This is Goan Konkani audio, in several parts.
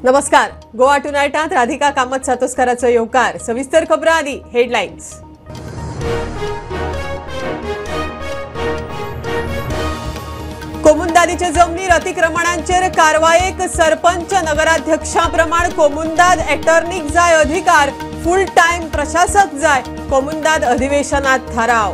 नमस्कार, गोवा टुनायटांत राधिका कामत सातोस्काराचो येवकार। सविस्तर खबरां आदी हेडलायन्स। कोमुंदादीचे जमनीर अतिक्रमणांचेर कारवायेक सरपंच नगराध्यक्षा प्रमाण कोमुंदाद एटर्नीक जाय अधिकार, फुल टायम प्रशासक जाय, कोमुंदाद अधिवेशनात थाराव।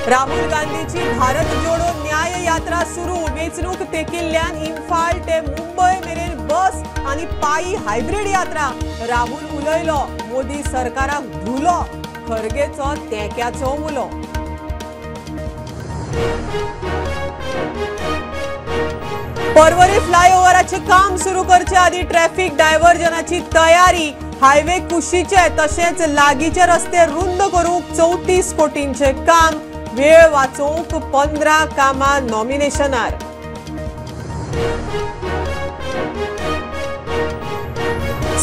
राहुल गांधीची भारत जोडो न्याय यात्रा सुरू, वेंचणूक तेकिल्ल्यान इम्फाल ते मुंबय मेरेन बस आनी पायी हायब्रीड यात्रा। राहुल उलयलो, मोदी सरकाराक धुलो, खरगेचो तेक्याचो उलो। परवरी फ्लायओव्हराचे काम सुरू करचे आदी ट्रॅफिक डायव्हर्जनाची तयारी। हायवे कुशीचे तशेंच लागीचे रस्ते रुंद करूंक 34 कोटींचे काम, वेळ वाचोवंक 15 कामां नॉमिनेशनार।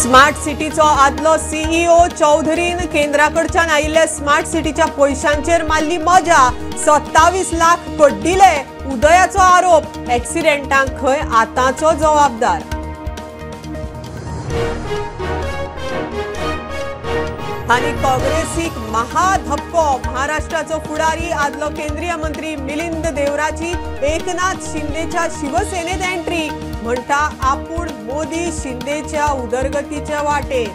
स्मार्ट सिटीचो आदलो सीईओ चौधरीन केंद्राकडच्यान आयिल्ल्या स्मार्ट सिटीच्या पयशांचेर मारली मजा, 27 लाख कड्डिले, उदयाचो आरोप, एक्सिडेंटांक खंय आतांचो जबाबदार। आनी काँग्रेसीक महाधपको, महाराष्ट्राचो फुडारी आदलो केंद्रीय मंत्री मिलिंद देवराची एकनाथ शिंदेच्या शिवसेनेत एंट्री, म्हणटा आपूण मोदी शिंदेच्या उदरगतीच्या वाटेर।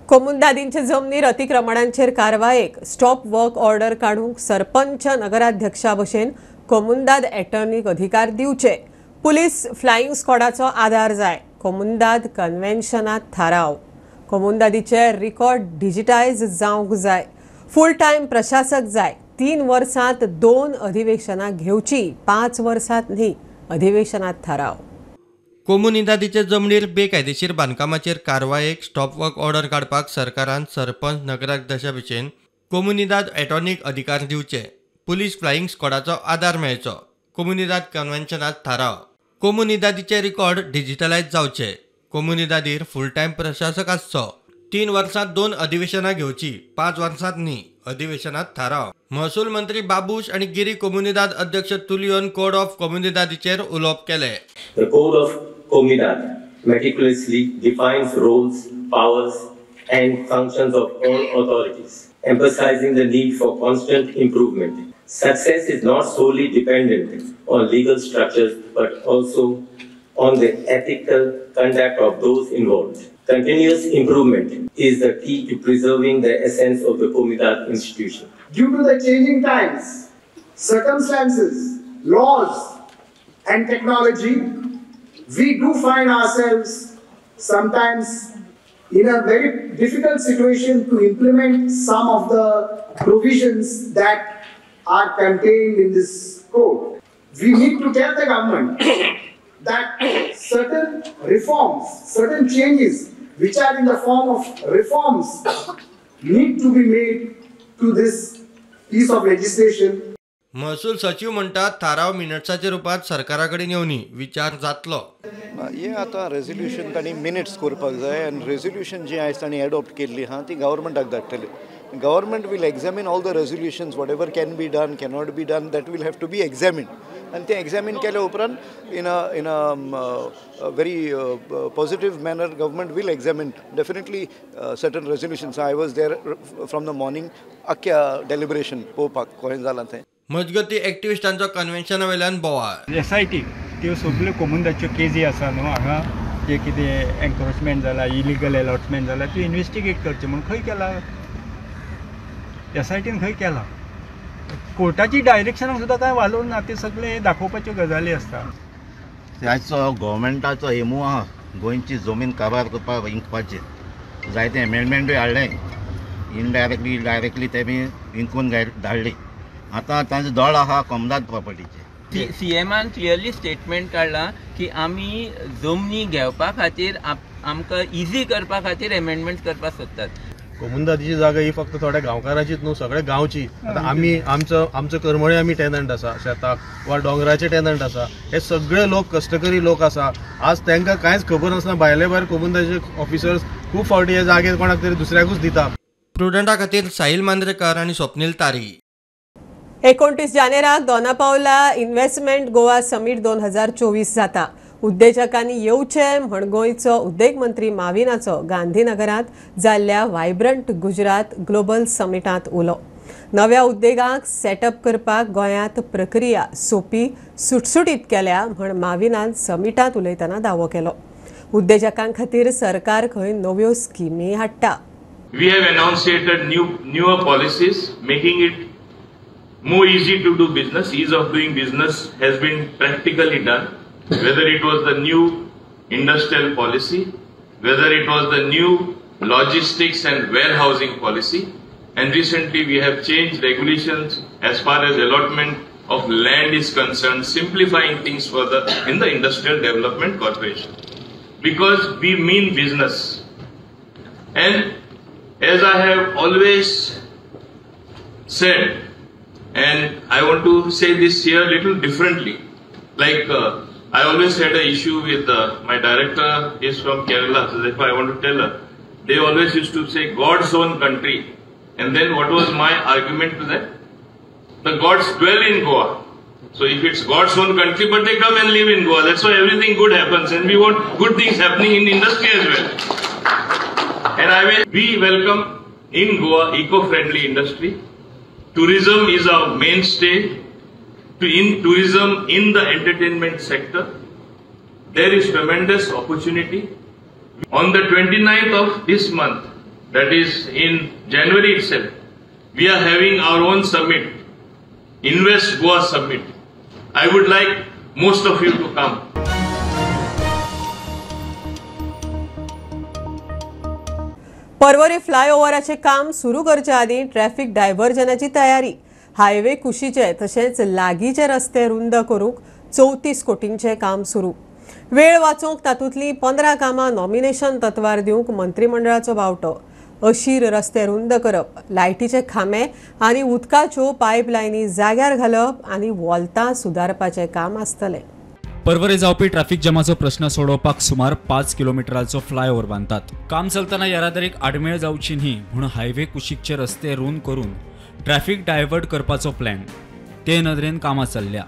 कोमुंदादींचे जमनीर अतिक्रमणांचेर कारवायेक स्टॉप वर्क ऑर्डर काडूंक सरपंच नगराध्यक्षा भशेन कोमुंदाद एटर्नीक अधिकार दिवचे, पुलीस फ्लाइंग स्क्वॉडाचो आधार जाय, कोमुंदाद कन्व्हेन्शनात थाराव। कोमुंदादीचे रिकॉर्ड डिजिटायज जावंक जाय, फुल टायम प्रशासक जाय, 3 वर्सांत 2 अधिवेशनां घेवची, 5 वर्सांत न्ही, अधिवेशनात थाराव। कोमुनिदादीचे जमनीर बेकायदेशीर बांदकामाचेर कारवायेक स्टॉप वर्क ऑर्डर काडपाक सरकारान सरपंच नगराध्यक्षा भशेन कोमुनिदाद एटॉर्नीक अधिकार दिवचे, पुलीस फ्लाइंग स्क्वॉडाचो आदार मेळचो, कोमुनिदाद कन्व्हेन्शनात थाराव। कोमुनिदादीचे रिकॉर्ड डिजिटलायज जावचे, कोमुनिदादीर फुल टायम प्रशासक आसचो, 3 वर्सांत 2 अधिवेशनां घेवची, 5 वर्सांत न्ही, अधिवेशनात थाराव। महसूल मंत्री बाबूश आनी गिरी कोमुनिदाद अध्यक्ष तुलियोन कोड ऑफ कोमुनिदादीचेर उलोवप केलें। The Code of Comunidad meticulously defines roles, powers and functions of all authorities, emphasizing the need for constant improvement. Success is not solely dependent on legal structures but also on the ethical conduct of those involved. Continuous improvement is the key to preserving the essence of the Comunidad institution. Due to the changing times, circumstances, laws and technology, we do find ourselves sometimes in a very difficult situation to implement some of the provisions that are contained in this code. We need to tell the government that certain reforms, certain changes which are in the form of reforms need to be made to this piece of legislation. महसूल सचिव म्हणटात थाराव मिनट्साच्या रुपात सरकारा कडेन येवनी विचार जातलो। हे आतां रेजोल्युशन तांणी मिनिट्स करपाक जाय आनी रेजोल्युशन जी आयज तांणी एडॉप्ट केल्ली आहा ती गव्हर्मेंटाक धाडटली। Government will examine all the resolutions, whatever can be done, cannot be done, that will have to be examined. And they examine केले उपरांत in a very positive manner, government will examine definitely certain resolutions. I was there from the morning, अख्ख्या deliberation पोवपाक कोहें जालां तें। मजगती एक्टिविस्टांचो कन्व्हेन्शना वयल्यान बोवाळ। एसआयटी त्यो सगल्यो कोमुंदाच्यो केजी आसा न्हू, हांगा जे कितें एन्क्रोचमेंट जाला, इलिगल एलॉटमेंट जाला, त्यो इन्वेस्टिगेट करचें म्हूण खंय केला एसआयटीन, खंय केला कोर्टाची डायरेक्शनाक सुद्दां कांय वालोर ना, ते सगळे दाखोवपाच्यो गजाली आसता। आयचो गव्हर्मेंटाचो हेमू आहा गोंयची जमीन काबार करपाक इंकपाची, जायते एमेंडमेंटूय हाडले, इनडायरेक्टली डायरेक्टली ते बी इंकून धाडली। आतां तांचो दोळ आहा कोमदाद प्रॉपर्टीचे। सीएमान क्लियरली स्टेटमेंट काडला की आमी जमनी घेवपा खातीर आमकां इजी करपा खातीर एमेंडमेंट करपाक सोदतात। कोमुनिदादीची जागा ही फक्त थोड्या गांवकारांचीच न्हू, सगळ्या गांवची। आतां आमी आमचो करमळे आमी टेनंट आसा, शेताक वा दोंगराचे टेनंट आसा, हे सगळे लोक कश्टकरी लोक आसा। आज तांकां कांयच खबर नासतना भायले भायर कोमुनिदादीचे ऑफिसर्स खूब फावटी हे जागे कोणाक तरी दुसऱ्याकूच दिता। प्रुडंटा खातीर साहिल मांद्रेकर आनी स्वप्नील तारी. 29 जानेराक दोनापावला इन्व्हेस्टमेंट गोवा समीट 2024 जाता. उद्देजकांनी येवचे म्हण गोंयचो उद्देग मंत्री माविनाचो गांधीनगरांत जाल्ल्या वायब्रंट गुजरात ग्लोबल समिटांत उलो. नव्या उद्देगांक सेटअप करपाक गोंयांत प्रक्रिया सोपी सुटसुटीत केल्या म्हण माविनान समिटांत उलयतना दावो केलो. उद्देजकां खातीर सरकार खंय नव्यो स्किमी हाडटा. We have enunciated newer policies, making it more easy to do business. Ease of doing business has been practically done. Whether it was the new industrial policy, whether it was the new logistics and warehousing policy, and recently we have changed regulations as far as allotment of land is concerned, simplifying things further in the Industrial Development Corporation. Because we mean business. And as I have always said, and I want to say this here a little differently, like I always had an issue with my director is from Kerala, so therefore I want to tell her. They always used to say God's own country. And then what was my argument to that? The gods dwell in Goa. So if it's God's own country, but they come and live in Goa. That's why everything good happens, and we want good things happening in industry as well. And we welcome in Goa eco-friendly industry. Tourism is our mainstay. In tourism, in the entertainment sector, there is tremendous opportunity. On the 29th of this month, that is in January itself, we are having our own summit, Invest Goa Summit. I would like most of you to come. Porvorim फ्लायओव्हराचे काम सुरू करच्या आदी ट्रॅफिक डायव्हर्जनाची तयारी. हायवे कुशीचे तशेंच लागींचे रस्ते रुंद करूंक 34 कोटींचे काम सुरू. वेळ वाचोवंक तातूंतलीं 15 कामां नॉमिनेशन तत्वार दिवंक मंत्रिमंडळाचो बावटो. अशीर रस्ते रुंद करप, लायटीचे खांबे आनी उदकाच्यो पायपलायनी जाग्यार घालप आनी वॉल्तां सुदारपाचें काम आसतलें. पर्वरे जावपी ट्रॅफिक जामाचो प्रश्न सोडोवपाक सुमार 5 किलोमिटराचो फ्लायओव्हर बांदतात. काम चलतना येरादारीक आडमेळ जावची न्ही म्हणून हायवे कुशीकचे रस्ते रुंद करून ट्रॅफिक डायव्हर्ट करपाचो प्लॅन. ते नदरेन कामां चल्ल्या.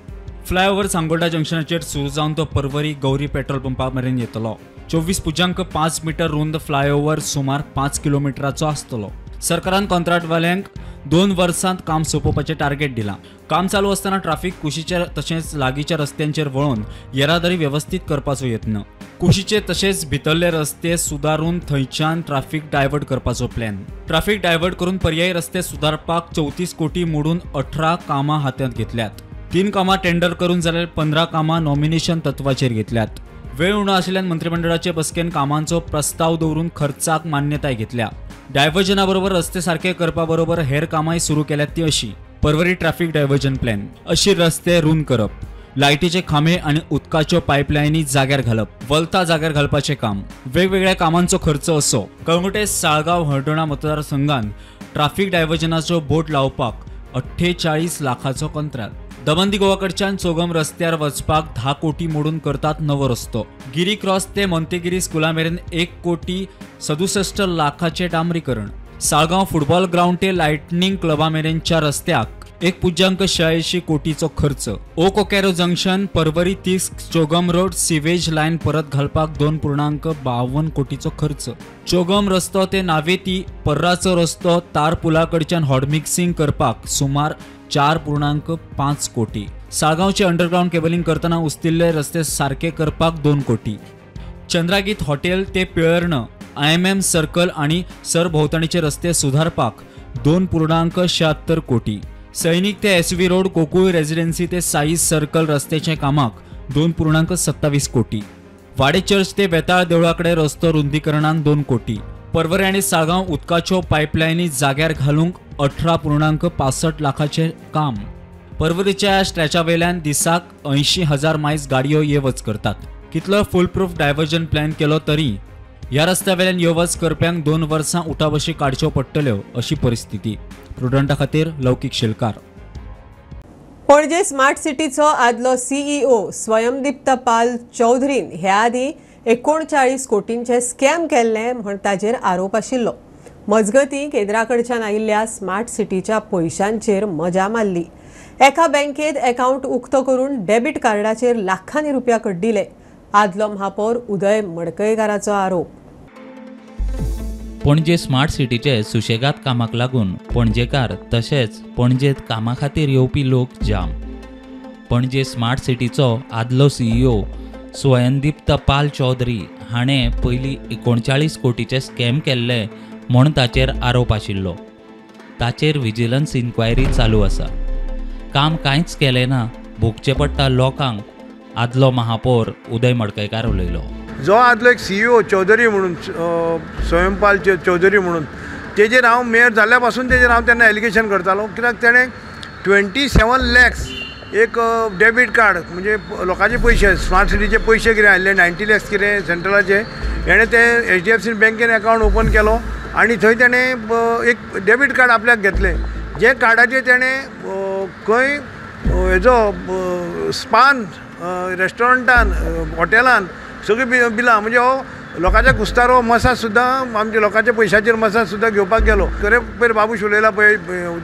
फ्लायओव्हर सांगोल्डा जंक्शनाचेर सुरू जावन तो पर्वरी गौरी पेट्रोल पंपा मेरेन येतलो. 24.5 मीटर रुंद फ्लायओव्हर सुमार 5 किलोमिटराचो आसतलो. सरकारान कॉन्ट्रॅक्टवाल्यांक 2 वर्सांत काम सोंपोवपाचें टार्गेट दिलां. काम चालू आसतना ट्राफिक कुशीच्या तशेंच लागींच्या रस्त्यांचेर वळोवन येरादारी वेवस्थीत करपाचो यत्न. कुशीचे तशेंच भितरले रस्ते सुदारून थंयच्यान ट्राफिक डायव्हर्ट करपाचो प्लॅन. ट्राफिक डायव्हर्ट करून पर्यायी रस्ते सुदारपाक 34 कोटी मोडून 18 कामां हातांत घेतल्यात. 3 कामां टेंडर करून जाल्यार 15 कामां नॉमिनेशन तत्वाचेर घेतल्यात. वेळ उणो आशिल्ल्यान मंत्रिमंडळाचे बसकेन कामांचो प्रस्ताव दवरून खर्चाक मान्यताय घेतल्या. डायव्हर्जना बरोबर रस्ते सारके करपा बरोबर हेर कामांय सुरू केल्यात ती अशी: पर्वरी ट्रॅफिक डायव्हर्जन प्लॅन, अशी रस्ते रुंद करप, लायटीचे खांबे आनी उदकाच्यो पायपलायनी जाग्यार घालप, वल्ता जाग्यार घालपाचें काम. वेगवेगळ्या कामांचो खर्च असो: कळंगूटे साळगांव हळदोणा मतदारसंघान ट्राफिक डायव्हर्जनाचो बोर्ड लावपाक 48 लाखाचो कंत्राट. दमन गोवा कडच्यान चोगम रस्त्यार वचपाक 10 कोटी मोडून करतात नवो रस्तो. गिरी क्रॉस ते मोंतेगिरी स्कुला मेरेन 1 कोटी 67 लाखाचें डांबरीकरण. साळगांव फुटबॉल ग्रावंड ते लायटनिंग क्लबा मेरेनच्या रस्त्याक 1.86 कोटीचो खर्च. ओ Coqueiro junction Porvorim 30 चोगम road sewage line परत घालपाक 2.52 कोटीचो खर्च. चोगम रस्तो ते नावेती पर्राचो रस्तो तार पुला कडच्यान हॉटमिक्सिंग करपाक सुमार 4.5 कोटी. साळगांवचे अंडरग्रावंड केबलिंग करतना उस्तिल्ले रस्ते सारके करपाक 2 कोटी. चंद्रागीत हॉटेल ते पिळर्ण IMM circle आणि सरभोवताणीचे रस्ते सुधारपाक 2.76 कोटी. सैनिक ते SV road Gokul residency ते साई सर्कल रस्त्याच्या कामाक 2.27 कोटी. वाडे चर्च ते वेताळ देवळाकडे रस्तो रुंदीकरणाक 2 कोटी. पर्वरी आनी साळगांव उदकाच्यो पायपलायनी जाग्यार घालूंक 18.65 लाखाचें काम. पर्वरीच्या स्ट्रेचा वेल्यान दिसाक 80,000 मायल्स गाडयो ये वच करतात. कितलो फुलप्रूफ डायव्हर्जन प्लॅन केलो तरी ह्या रस्त्या वेल्यान यो वच करप्यांक 2 वर्सां उठाबशी काडच्यो पडटल्यो अशी परिस्थिती. प्रुडंटा खातीर लौकीक शेलकार. पणजे स्मार्ट सिटीचो आदलो CEO स्वयंदीप्त पाल चौधरीन ह्या आदी 39 कोटींचे स्कॅम केल्ले म्हण ताजेर आरोप आशिल्लो. मजगतीं केंद्राकडच्यान आयिल्ल्या स्मार्ट सिटीच्या पयशांचेर मजा मारली. एका बँकेत अकाउंट उक्तो करून डेबिट कार्डाचेर लाखांनी रुपया कड्डिले. आदलो महापौर उदय मडकयकाराचो आरोप. पणजे स्मार्ट सिटीचे सुशेगाद कामाक लागून पणजेकार तशेंच पणजेत कामा खातीर येवपी लोक जाम. पणजे स्मार्ट सिटीचो आदलो सीईओ स्वयंदीप्त पाल चौधरी हाणें पयलीं 39 कोटीचे स्कॅम केल्ले म्हूण ताचेर आरोप आशिल्लो. ताचेर विजिलन्स इन्क्वायरी चालू आसा. काम कांयच केलें ना, भोगचें पडटा लोकांक, आदलो महापौर उदय मडकयकार उलयलो. जो आदलो एक सीईओ चौधरी म्हणून, स्वयंपाल चौधरी म्हणून, तेजेर हांव मेयर जाल्ल्या पासून तेजेर हांव तेन्ना एलिगेशन करतालो. कित्याक तेणें 27 लॅक्स एक डेबीट कार्ड म्हणजे लोकांचे पयशे, स्मार्ट सिटीचे पयशे कितें आयिल्ले 90 लॅक्स कितें सेंट्रलाचे, हेणें ते HDFC बँकेन अकावंट ओपन केलो आनी थंय तेणें एक डेबीट कार्ड आपल्याक घेतलें. जे कार्डाचेर तेणें खंय हेजो स्पान रेस्टॉरंटान हॉटेलान सगळीं बिलां, म्हणजे हो लोकांच्या कुस्तार हो मसाज सुद्दां आमच्या लोकांच्या पयशाचेर मसाज सुद्दां घेवपाक गेलो. खरें पयर बाबूश उलयला पळय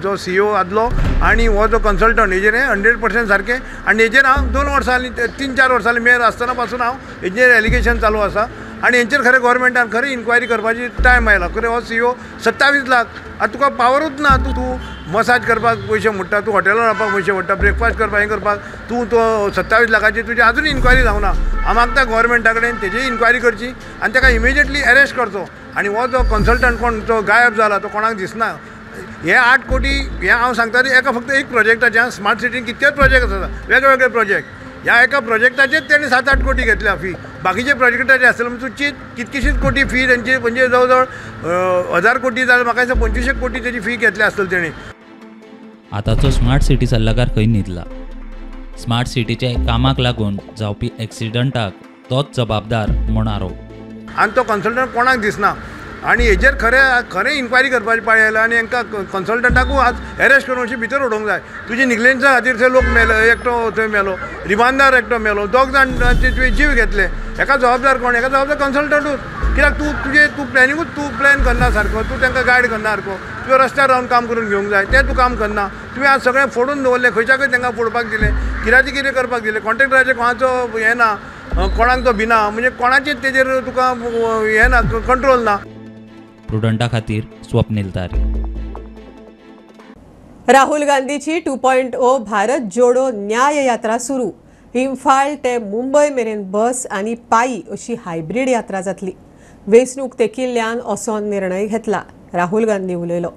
जो सीईओ आदलो आनी हो जो कन्सल्टंट हेजेर 100% सारकें. आनी हेजेर हांव 2 वर्सां जालीं, 3-4 वर्सां जालीं मेयर आसतना पासून हांव हेजेर एलिगेशन चालू आसा आनी हेंचेर खरें गोवोरमेंटान खरें इन्क्वायरी करपाची टायम आयला. खरें हो सीईओ 27 लाख, आतां तुका पावरूच ना, तूं मसाज करपाक पयशे मोडटा, तूं हॉटेलार वचपाक पयशे मोडटा, ब्रेकफास्ट करपाक हें करपाक, तूं तो 27 लाखाची तुजी आजून इन्क्वायरी जावना. हांव मागता गोवोरमेंटा कडेन तेजी इन्क्वायरी करची आनी ताका इमिजिएटली अरेस्ट करचो. आनी हो जो कन्सल्टंट कोण जो गायब जाला तो कोणाक दिसना. हे 8 कोटी हे हांव सांगता एका फक्त एक प्रोजेक्टाचे, स्मार्ट सिटीन कितलेच प्रोजेक्ट आसा, वेगळे प्रोजेक्ट, ह्या एका प्रोजेक्टाचेच तेणी 7-8 कोटी घेतल्या फी. बाकीचे प्रोजेक्टाचे आसतले म्हणजे तूं चीत कितकीशीच कोटी फी तेंची, म्हणजे जवळ जवळ 1000 कोटी जाल्यार म्हाका दिसता 25 कोटी तेजी फी घेतल्या आसतली तेणी. आतांचो स्मार्ट सिटी सल्लागार खंय न्हिदला? स्मार्ट सिटीच्या कामाक लागून जावपी एक्सिडंटाक तोच जबाबदार म्हूण आरोप. आनी तो कन्सल्टंट कोणाक दिसना आनी हेजेर खरें खरें इन्क्वायरी करपाची पाळी आयला आनी हांकां कन्सल्टंटाकूय आज अरेस्ट करून अशी भितर उडोवंक जाय. तुजी निग्लेन्सा खातीर थंय लोक मेलो, एकटो थंय मेलो, रिबांदार एकटो मेलो, 2 जाणांचे तुवें जीव घेतले. हेका जबाबदार कोण? हेका जबाबदार कन्सल्टंटूच. कित्याक तूं तुजें तूं प्लॅनिंगूच तूं प्लॅन करना सारको, तूं तांकां गायड करना सारको, तुवें रस्त्यार रावन काम करून घेवंक जाय, तें तूं काम करना. तुवें आज सगळें फोडून दवरलें, खंयच्या खंय तांकां फोडपाक दिलें, कित्याचें कितें करपाक दिलें, कॉन्ट्रेक्टराचें कोणाचो हें ना, कोणाक तो भिना, म्हणजे कोणाचेच तेजेर तुका हें ना, कंट्रोल ना. प्रुडंटा खातीर स्वप्नील तारी. राहुल गांधीची 2.0 भारत जोडो न्याय यात्रा सुरू. इम्फाळ ते मुंबय मेरेन बस आनी पायी अशी हायब्रीड यात्रा जातली. वेंचणूक तेकिल्ल्यान असो निर्णय घेतला. राहुल गांधी उलयलो.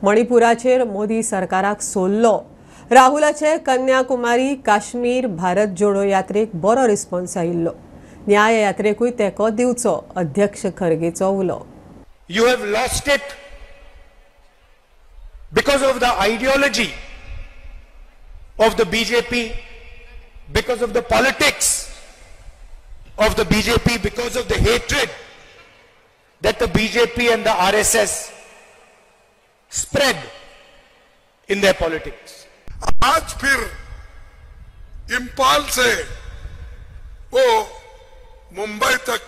मणिपुराचेर मोदी सरकाराक सोल्लो. राहुलाचे कन्याकुमारी काश्मीर भारत जोडो यात्रेक बरो रिस्पॉन्स आयिल्लो. न्याय यात्रेकूय तेंको दिवचो, अध्यक्ष खरगेचो उलो. You have lost it because of the ideology of the BJP, because of the politics of the BJP, because of the hatred that the BJP and the RSS spread in their politics. आज फिर इम्फाल से वो मुंबई तक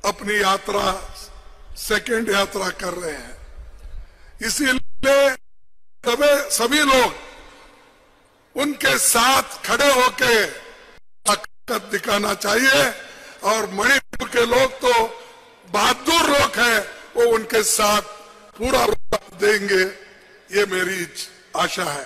अपनी यात्रा, सेकेंड यात्रा कर रहे हैं. इसीलिए सभी लोग उनके साथ खड़े होके ताकत दिखाना चाहिए और मणिपुर के लोग तो बहादुर लोग हैं, वो उनके साथ पूरा देंगे, ये मेरी आशा है.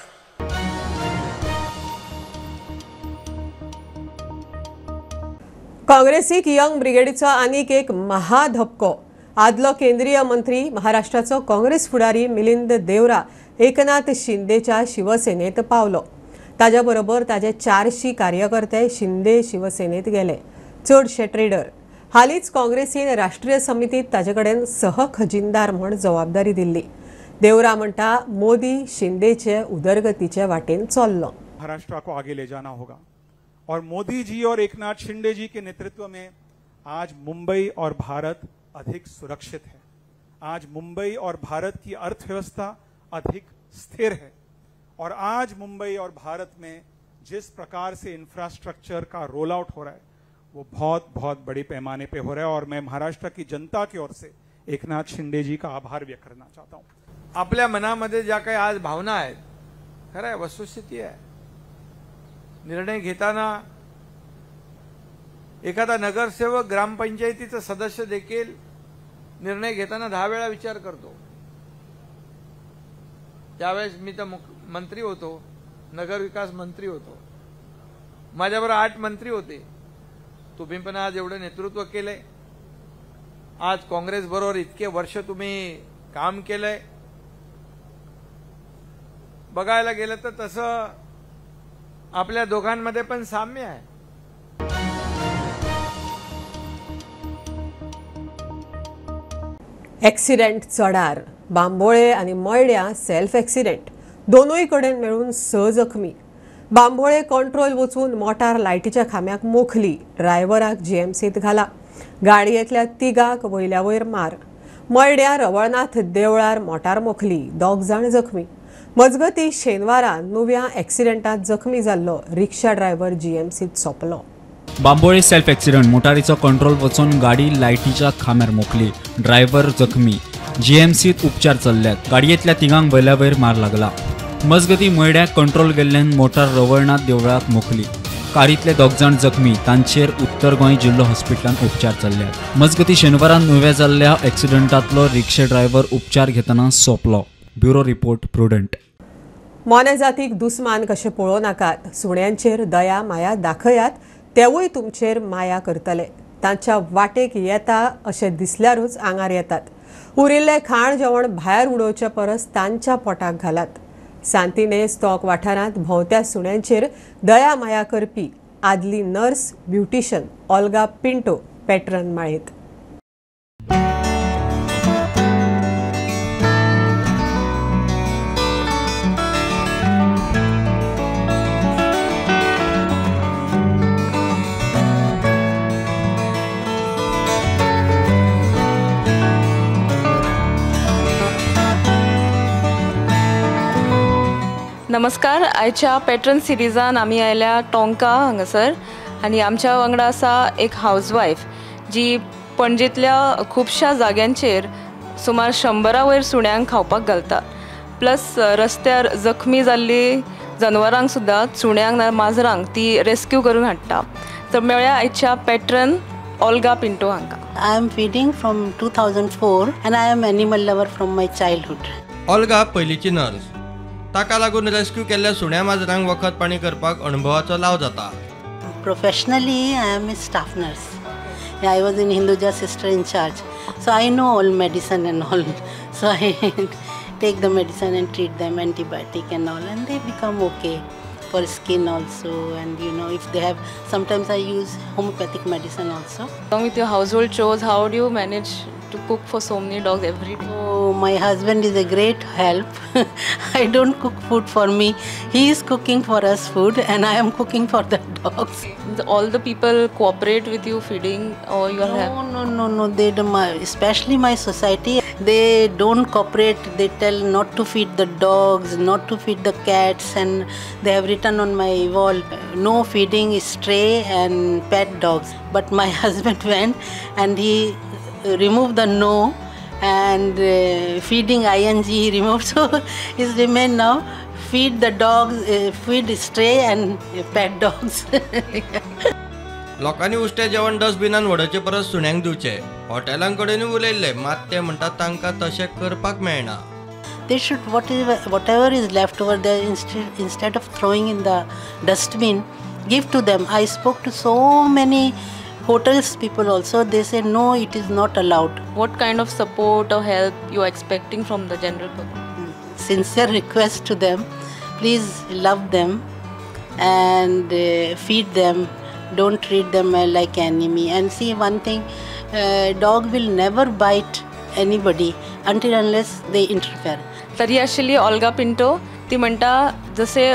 काँग्रेसीक यंग ब्रिगेडीचो आनीक एक महाधपको. आदलो केंद्रीय मंत्री महाराष्ट्राचो काँग्रेस फुडारी मिलिंद देवरा एकनाथ शिंदेच्या शिवसेनेत पावलो. ताज्या बरोबर ताजे 400 कार्यकर्ते शिंदे शिवसेनेत गेले, चडशे ट्रेडर. हालींच काँग्रेसीन राष्ट्रीय समितीत ताजे कडेन सहखजिनदार म्हूण जबाबदारी दिल्ली. देवरा म्हणटा मोदी शिंदेचे उदरगतीचे वाटेन चल्लो. महाराष्ट्र को आगे ले जाना होगा और मोदी जी और एकनाथ शिंदे जी के नेतृत्व में आज मुंबई और भारत अधिक सुरक्षित है. आज मुंबई और भारत की अर्थव्यवस्था अधिक स्थिर है और आज मुंबई और भारत में जिस प्रकार से इंफ्रास्ट्रक्चर का रोल आउट हो रहा है वो बहुत बहुत बड़े पैमाने पे हो रहा है। और मैं महाराष्ट्र की जनता की ओर से एकनाथ शिंदे जी का आभार व्यक्त करना चाहता हूं। आपल्या मनामध्ये ज्या काही आज भावना आहेत, खरं आहे, वस्तुस्थिती आहे। निर्णय घेताना एखादा नगरसेवक, ग्रामपंचायतीचा सदस्य देखील निर्णय घेताना 10 वेळा विचार करतो। त्यावेळेस मी तर मंत्री होतो, नगरविकास मंत्री होतो, माझ्याबरोबर 8 मंत्री होते। तुम्ही पण आज एवढं नेतृत्व केलंय, आज काँग्रेस बरोबर इतके वर्ष तुम्ही काम केलंय। बघायला गेलं तर तसं आपल्या दोघांमध्ये पण साम्य आहे। एक्सिडेंट चडार, बांबोळे आनी मळड्या सेल्फ एक्सिडेंट, दोनूय कडेन मेळून 6 जखमी। बांबोळे कंट्रोल वचून मोटार लायटीच्या खांब्याक मोखली, ड्रायव्हराक जीएमसीत घाला, गाडयेंतल्या तिगाक वयल्या वयर मार। मळड्या रवळनाथ देवळार मोटार मोखली, 2 जाण जखमी। मजगती शेनवारा नुव्या एक्सिडेंटात जखमी जाल्लो रिक्षा ड्रायव्हर जीएमसीत सोंपलो। बांबोळे सेल्फ एक्सिडेंट, मोटारीचो कंट्रोल वचून गाडी लायटीच्या खांब्यार मोखली, ड्रायव्हर जखमी, जीएमसीत उपचार चल्ल्यात, गाडयेंतल्या तिगांक वयल्या वयर मार लागला। मजगती मयड्याक कंट्रोल गेल्ल्यान मोटार रवळनाथ देवळाक मोखली, कारींतले 2 जाण जखमी, तांचेर उत्तर गोंय जिल्लो हॉस्पिटलांत उपचार चल्ल्यात। मजगती शेनवारा नुव्या जाल्ल्या एक्सिडेंटांतलो रिक्षा ड्रायव्हर उपचार घेतना सोंपलो। Bureau report, Prudent. मोने जातीक दुस्मान कशें पळोवं नाकात, सुण्यांचेर दया माया दाखयात, तेवूय तुमचेर माया करतले। तांच्या वाटेक येता अशें दिसल्यारूच आंगार येतात। उरिल्लें खाण जेवण भायर उडोवचे परस तांच्या पोटाक घालात। सांतिनेज स्टॉक वाठारांत भोंवत्या सुण्यांचेर दया माया करपी आदली nurse beautician Olga Pinto patron माळेत। नमस्कार, आयच्या पॅट्रन सिरिजान आमी आयल्या टोंका हांगासर आनी आमच्या वांगडा आसा एक हावजवायफ जी पणजेंतल्या खुबश्या जाग्यांचेर सुमार 100 वयर सुण्यांक खावपाक घालता, प्लस रस्त्यार जखमी जाल्ली जनवरांक सुद्दां, सुण्यांक ना माजरांक ती रेस्क्यू करून हाडटा। तर मेळ्या आयच्या पॅट्रन ओल्गा पिंटो हांकां। I am feeding from 2004 and I am animal lover from my childhood. Olga पयलींची नर्स, ताका लागून रेस्क्यू केल्ल्या सुण्या माजरांक वखद पाणी करपाक अणभवाचो लाव जाता। Professionally I am a staff nurse. I was in Hinduja sister in charge, so I know all medicine and all. So I take the medicine and treat them, antibiotic and all, and they become okay for skin also. And you know, if they have, sometimes I use homeopathic medicine also. Along with your household chores, how do you manage to cook for so many dogs every day? Oh, my husband is a great help. I don't cook food for me. He is cooking for us food and I am cooking for the dogs. All the people cooperate with you feeding or you are? No, no, no, no. They don't, especially my society, they don't cooperate. They tell not to feed the dogs, not to feed the cats, and they have written on my wall, no feeding stray and pet dogs. But my husband went and he removed the no and feeding ing he removed, so it's remained now feed the dogs, feed stray and pet dogs. लोकांनी उश्टें जेवण डस्टबिनान वडोवचे परस सुण्यांक दिवचें। हॉटेलांकडेनूय उलयल्ले, मात ते म्हणटात तांकां तशें करपाक मेळना। They should, whatever is left over there, instead of throwing in the dustbin, give to them. I spoke to so many hotels people also, they say no, it is not allowed. What kind of support or help you are expecting from the general public? Sincere request to them, please love them and feed them, don't treat them like enemy. And see one thing, dog will never bite anybody until unless they interfere. तरी आशिल्ली ओल्गा पिंटो, ती म्हणटा जशे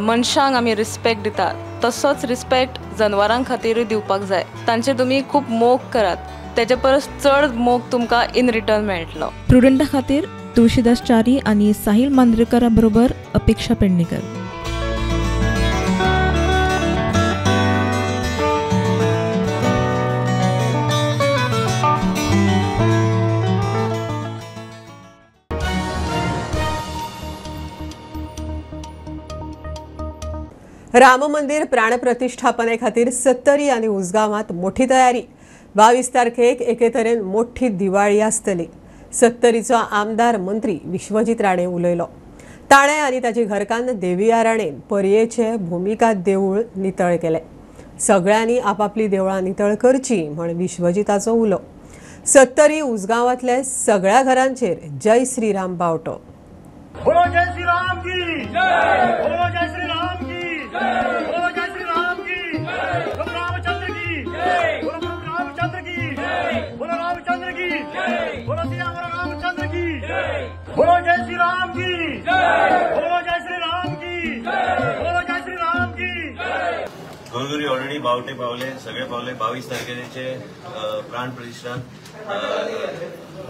मनशांक आमी रिस्पेक्ट दितात तसोच रिस्पेक्ट जनवरां खातीरूय दिवपाक जाय। तांचे तुमी खूब मोग करात, तेजे परस चड मोग तुमकां इन रिटर्न मेळटलो। प्रुडंटा खातीर तुळशीदास च्यारी आनी साहिल मांद्रेकरा बरोबर अपेक्षा पेडणेकर। राम मंदिर प्राणप्रतिष्ठापने खातीर सत्तरी आनी उसगांवांत मोठी तयारी. 22 तारखेक एके तरेन मोठी दिवाळी आसतली. सत्तरीचो आमदार मंत्री विश्वजीत राणे उलयलो. ताणें आनी ताची घरकान्न देविया राणेन पर्येचे भुमिका देवूळ नितळ केलें. सगळ्यांनी आपापली देवळां नितळ करची म्हण विश्वजिताचो उलो. सत्तरी उसगांवांतले सगळ्या घरांचेर जय श्रीराम बावटो. बोलो जय श्री राम की जय, बोलो जय श्री राम की जय, बोलो जय श्री राम की जय, प्रभु रामचंद्र की जय, बोलो प्रभु रामचंद्र की जय, बोलो रामचंद्र की जय, बोलो श्री रामचंद्र की जय, बोलो जय श्री राम की जय, बोलो जय श्री राम की जय, बोलो जय श्री राम की जय. घरोघरी ऑलरेडी बावटे पावले, सगळे पावले. 22 तारखेचे प्राण प्रतिष्ठान,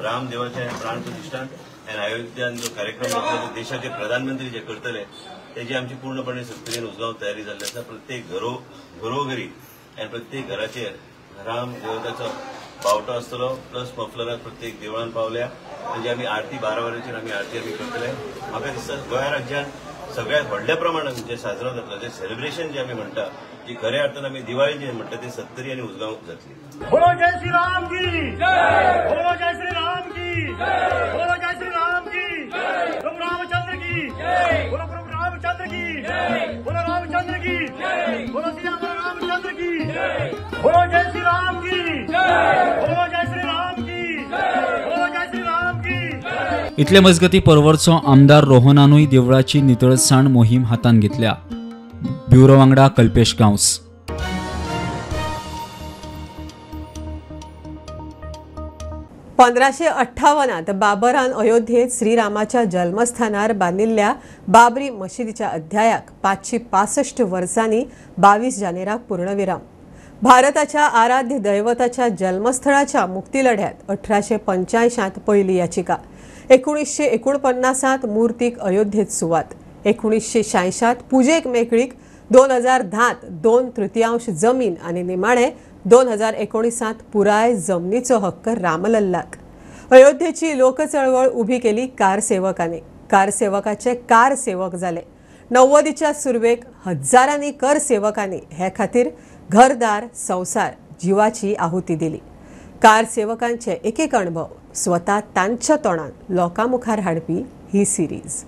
रामदेवाचे प्राण प्रतिष्ठान आनी अयोध्यान जो कार्यक्रम जातलो देशाचे प्रधानमंत्री जे करतले तेजी आमची पूर्णपणे सत्तरीन उसगांव तयारी जाल्ली आसा. प्रत्येक घरोघरी आनी प्रत्येक घराचेर राम देवताचो बावटो आसतलो, प्लस मफलराक प्रत्येक देवळान पावल्या. म्हणजे आमी आरती 12 वरांचेर आमी आरती आमी करतले. म्हाका दिसता गोंया राज्यान सगळ्यात व्हडल्या प्रमाणात जे साजरो जातलो, जे सेलिब्रेशन जे आमी म्हणटा, जी खऱ्या अर्थान आमी दिवाळी जे म्हणटा ती सत्तरी आनी उसगांव जातली. बोलो जय श्री राम की जय, बोलो जय श्री राम की जय, बोलो जय श्री राम की जय, प्रभु रामचंद्र की जय, बोलो प्रभु रामचंद्र की जय, बोलो रामचंद्र की जय, बोलो श्री रामचंद्र की जय, बोलो जय श्री राम की जय, बोलो जय श्री राम की जय, बोलो जय श्री राम की जय. इतले मजगती परवरचो आमदार रोहनानूय देवळाची नितळसाण मोहीम हातान घेतल्या. ब्युरो वांगडा कल्पेश गांवस. 1558 बाबरान अयोध्येत श्रीरामाच्या जन्मस्थानार बांदिल्ल्या बाबरी मशिदीच्या अध्यायाक 565 वर्सांनी 22 जानेराक पूर्णविराम. भारताच्या आराध्य दैवताच्या जन्मस्थळाच्या मुक्तीलढ्यात 1885 पयली याचिका, 1949 मूर्तीक अयोध्येत सुवात, 1986 पुजेक मेकळीक, 2010 2/3 जमीन आनी निमाणे 2019 पुराय जमनीचो हक्क रामलल्लाक. अयोध्येची लोकचळवळ उभी केली कारसेवकांनी. कारसेवकाचे कारसेवक जाले. 90च्या सुरवेक हजारांनी करसेवकांनी हे खातीर घरदार संवसार जिवाची आहुती दिली. कारसेवकांचे एक एक अणभव स्वता तांच्या तोंडान लोकां मुखार हाडपी ही सिरीज.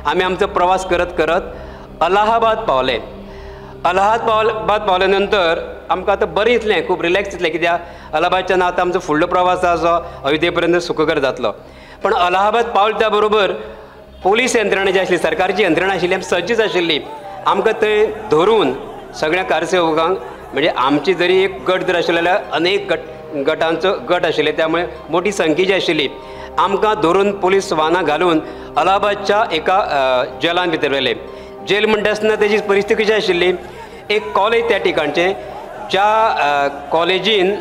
आमी आमचो प्रवास करत करत अलाहाबाद पावले. अलाहाबाद पावल्या नंतर आमकां आतां बरें दिसलें, खूब रिलॅक्स दिसलें, कित्याक अलाहाबादच्यान आतां आमचो फुडलो प्रवास आसा जो अयोध्ये पर्यंत सुखकर जातलो. पण अलाहाबाद पावले त्या बरोबर पोलीस यंत्रणा जी आसली, सरकारची यंत्रणा आशिल्ली, आमी सज्जच आशिल्ली. आमकां थंय धरून सगळ्या कारसेवकांक, म्हणजे आमची जरी एक गट जर आशिल्लो जाल्यार अनेक गटांचो गट आशिल्ले, त्यामुळे मोठी संख्या जी आशिल्ली आमकां धरून पोलीस वाहनां घालून अलाहाबादच्या एका जेलान भितर व्हेले. जेल म्हणटा आसतना तेजी परिस्थिती कशी आशिल्ली, एक कॉलेज त्या ठिकाणचें, ज्या कॉलेजीन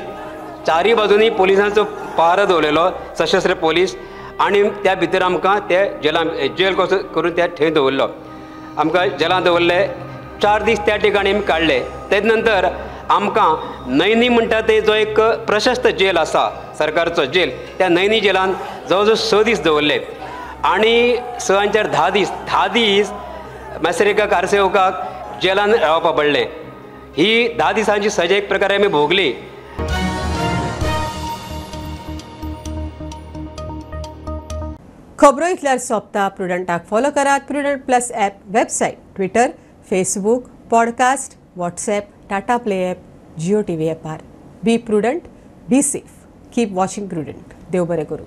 चारी बाजूनी पोलिसांचो पहारो दवरलेलो, सशस्त्र पोलीस, आनी त्या भितर आमकां ते जेलान जेल कसो करून त्या थंय दवरलो. आमकां जेलान दवरले, 4 दीस त्या ठिकाणी आमी काडले. तेज नंतर आमकां नैनी म्हणटा ते जो एक प्रशस्त जेल आसा, सरकारचो जेल, त्या नैनी जेलान जवळ जवळ 6 दीस दवरले. आनी 6 आनी 4 10 दीस, 10 दीस मातशें एका कारसेवकाक जेलान रावपा पडलें. ही 10 दिसांची सजा एक प्रकारे आमी भोगली. खबरो इतल्यार सोंपता. प्रुडंटाक फॉलो करात. Prudent plus app, website, Twitter, Facebook, podcast, WhatsApp, Tata Play app, Jio TV ॲपार. Be prudent, be safe, keep watching Prudent. देव बरें करूं.